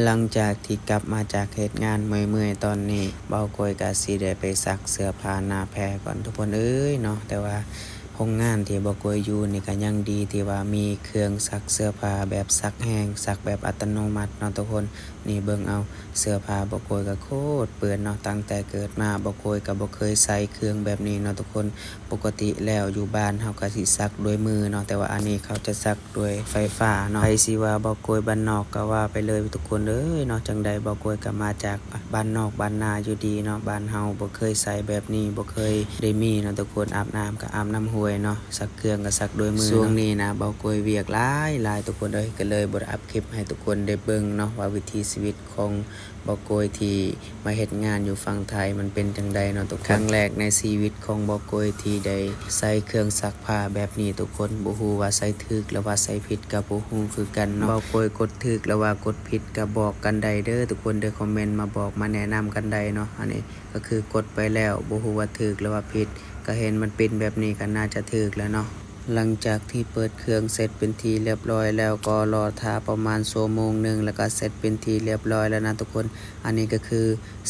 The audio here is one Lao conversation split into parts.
ຫຼັງຈາກທີ່ກັບມາຈາກເຮັດງານເມື່ອຍໆ ຕອນນີ້ ເບົາໂກຍກະຊິໄດ້ໄປຊັກເສື້ອຜ້າໜ້າແພກ່ອນທຸກຄົນເອີຍເນາະ. ແຕ່ວ່າໂຮງງານທີ່ເບົາໂກຍຢູ່ນີ້ກະຍັງດີທີ່ວ່າມີເຄື່ອງຊັກເສື້ອຜ້າແບບຊັກແຮງ ຊັກແບບອັດຕະໂນມັດເນາະທຸກຄົນ. ນີ້ເບິ່ງເອົາ ເສື້ອຜ້າເບົາໂກຍກະໂຄດເປື້ອນເນາະ. ຕັ້ງແຕ່ເກີດມາເບົາໂກຍກະບໍ່ເຄີຍໃຊ້ເຄື່ອງແບບນີ້ເນາະທຸກຄົນ. ປົກກະຕິແລ້ວຢູ່ບ້ານເຮົາກະຊິຊັກດ້ວຍມືເນາະ ແຕ່ວ່າອັນນີ້ເຂົາຈະຊັກ ດ້ວຍໄຟຟ້າເນາະ. ໃຜຊິວ່າເບົາໂກຍບ້ານນອກກະວ່າໄປເລີຍທຸກຄົນເອີຍເນາະ. ຈັ່ງໃດເບົາໂກຍກະມາຈາກບ້ານນອກບ້ານນາຢູ່ດີເນາະ. ບ້ານເຮົາບໍ່ເຄີຍໃຊ້ແບບນີ້ ບໍ່ເຄີຍໄດ້ມີເນາະທຸກຄົນ. ອາບນ້ຳກະອາບນ້ຳຫ້ວຍເນາະ ຊັກເຄື່ອງກະຊັກດ້ວຍມືເນາະ. ຊ່ວງນີ້ນະເບົາໂກຍວຽກຫຼາຍໆ ທຸກຄົນເອີຍ ກະເລີຍບໍ່ໄດ້ອັບຄລິບໃຫ້ທຸກຄົນໄດ້ເບິ່ງເນາະ ວ່າວິຖີຊີວິດຂອງ ເບົາໂກຍທີ່ມາເຮັດງານຢູ່ຝັ່ງໄທມັນເປັນຈັ່ງໃດເນາະທຸກຄົນ. ຄັ້ງແລກໃນຊີວິດຂອງເບົາໂກຍທີ່ໄດ້ໃຊ້ເຄື່ອງຊັກຜ້າແບບນີ້ທຸກຄົນ. ບໍ່ຮູ້ວ່າໃຊ້ຖືກ ຫຼືວ່າໃຊ້ຜິດກະບໍ່ຮູ້ຄືກັນເນາະ. ເບົາໂກຍກົດຖືກ ຫຼືວ່າກົດຜິດກະບອກກັນໄດ້ເດີທຸກຄົນເດີ. ຄອມເມັນມາບອກມາແນະນຳກັນໄດ້ເນາະ. ອັນນີ້ກະຄືກົດໄປແລ້ວ ບໍ່ຮູ້ວ່າຖືກ ຫຼືວ່າຜິດ ກະເຫັນມັນເປັນແບບນີ້ກະໜ້າຈະຖືກແລ້ວເນາະ. ຫຼັງຈາກທີ່ເປີດເຄື່ອງເສັດເປັນທີ່ລຽບຮ້ອຍແລ້ວ ກໍລໍຖ້າປະມານຊົ່ວໂມງໜຶ່ງ ແລ້ວກໍເສັດເປັນທີ່ລຽບຮ້ອຍແລ້ວນະທຸກຄົນ. ອັນນີ້ກໍຄື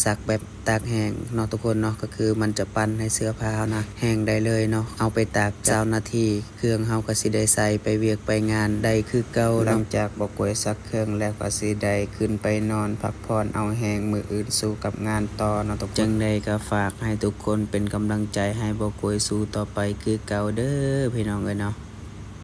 ຊັກແບບຕາກແຫ້ງເນາະທຸກຄົນເນາະ. ກໍຄືມັນຈະປັ່ນໃຫ້ເສື້ອຜ້າເຮົານະແຫ້ງໄດ້ເລີຍເນາະ. ເອົາໄປຕາກຊາວນາທີ ເຄື່ອງເຮົາກໍຊິໄດ້ໃສ່ໄປວຽກໄປງານໄດ້ຄືເກົ່າເນາະ. ຫຼັງຈາກເບົາໂກຍຊັກເຄື່ອງແລ້ວ ກໍຊິໄດ້ຂຶ້ນໄປນອນພັກຜ່ອນເອົາແຮງ ມື້ອື່ນສູ້ກັບງານຕໍ່ເນາະທຸກຄົນ. ຈັ່ງໃດກໍຝາກໃຫ້ທຸກຄົນເປັນກຳລັງໃຈໃຫ້ເບົາໂກຍສູ້ຕໍ່ໄປຄືເກົ່າເດີພີ່ນ້ອງເອີຍເນາະ.